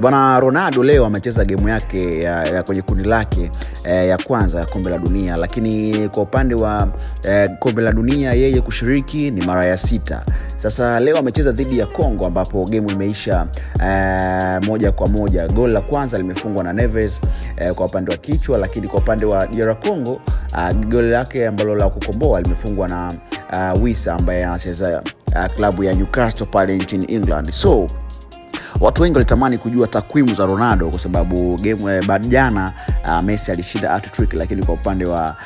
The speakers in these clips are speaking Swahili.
Bwana Ronaldo leo amecheza gemu yake ya kwenye kundi lake ya kwanza ya kombe la dunia, lakini kwa upande wa kombe la dunia yeye kushiriki ni mara ya sita. Sasa leo amecheza dhidi ya Congo ambapo gemu imeisha 1-1. Goli la kwanza limefungwa na Neves kwa upande wa kichwa, lakini kwa upande wa DR Congo goli lake ambalo la kukomboa limefungwa na Wissa ambaye anacheza klabu ya Newcastle pale nchini England. So watu wengi walitamani kujua takwimu za Ronaldo kwa sababu game jana Messi alishinda hat-trick, lakini kwa upande wa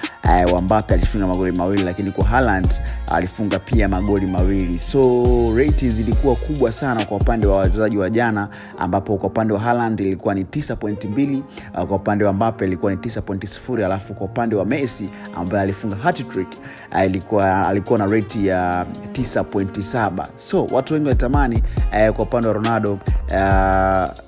Mbappe alifunga magoli mawili, lakini kwa Haaland alifunga pia magoli mawili. So rate zilikuwa kubwa sana kwa upande wa wachezaji wa jana, ambapo kwa upande wa Haaland ilikuwa ni 9.2, kwa upande wa Mbappe ilikuwa ni 9.0, alafu kwa upande wa Messi ambaye alifunga hat-trick alikuwa na rate ya 9.7. So watu wengi walitamani kwa upande wa Ronaldo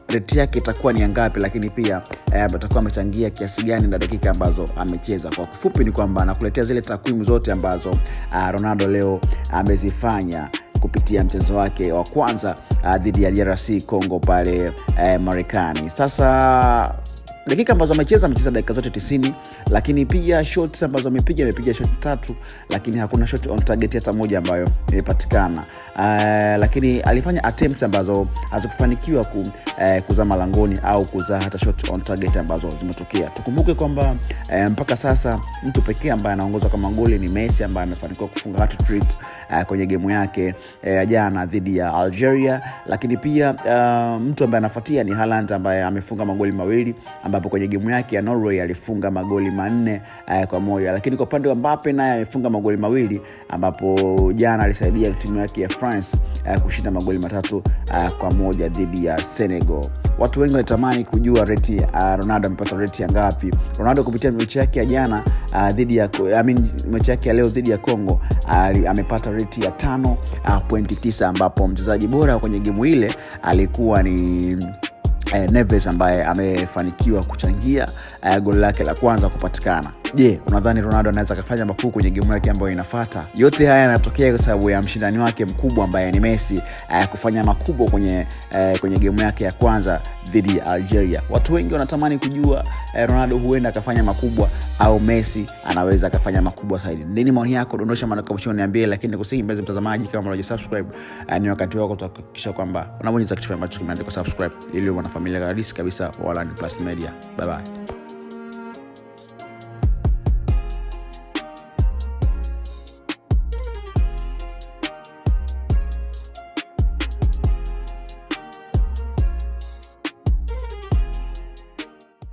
rate yake itakuwa ni ngapi, lakini pia atakuwa amechangia kiasi gani na dakika ambazo amecheza. Kwa kifupi ni kwamba nakuletea zile takwimu zote ambazo Ronaldo leo amezifanya kupitia mchezo wake wa kwanza dhidi ya DRC Congo pale Marekani. Sasa dakika ambazo amecheza dakika zote 90, lakini pia shots ambazo amepiga shot 3, lakini hakuna shot on target hata moja ambayo imepatikana. Lakini alifanya attempts ambazo hazikufanikiwa kuzama langoni au kuzaa hata shot on target ambazo zimetokea. Tukumbuke kwamba mpaka sasa mtu pekee ambaye anaongoza kwa magoli ni Messi ambaye amefanikiwa kufunga hat-trick kwenye gemu yake jana dhidi ya Algeria, lakini pia mtu ambaye anafuatia ni Haaland ambaye amefunga magoli mawili, ambapo kwenye gemu yake ya Norway alifunga magoli 4-1. Lakini kwa upande wa Mbappe naye amefunga magoli mawili, ambapo jana alisaidia timu yake ya France kushinda magoli 3-1 dhidi ya Senegal. Watu wengi walitamani kujua rate Ronaldo amepata rate ya ngapi. Ronaldo kupitia mechi yake ya jana dhidi ya I mean, mechi yake ya leo dhidi ya Congo amepata rate ya 5.9, ambapo mchezaji bora kwenye gemu ile alikuwa ni Neves ambaye amefanikiwa kuchangia goli lake la kwanza kupatikana. Je, unadhani Ronaldo anaweza kufanya makuu kwenye gemu yake ambayo inafuata? Yote haya yanatokea kwa sababu ya mshindani wake mkubwa ambaye ni Messi kufanya makubwa kwenye gemu yake ya kwanza dhidi ya Algeria. Watu wengi wanatamani kujua Ronaldo huenda akafanya makubwa au Messi anaweza akafanya makubwa zaidi. Nini maoni yako? Dondosha maoni hapo chini niambie, lakini nikusihi mpenzi mtazamaji, kama hujasubscribe ni wakati wako kuhakikisha kwamba unabonyeza kitu ambacho kimeandikwa subscribe ili uwe mwanafamilia halisi kabisa wa Wallani Plus Media. Bye bye.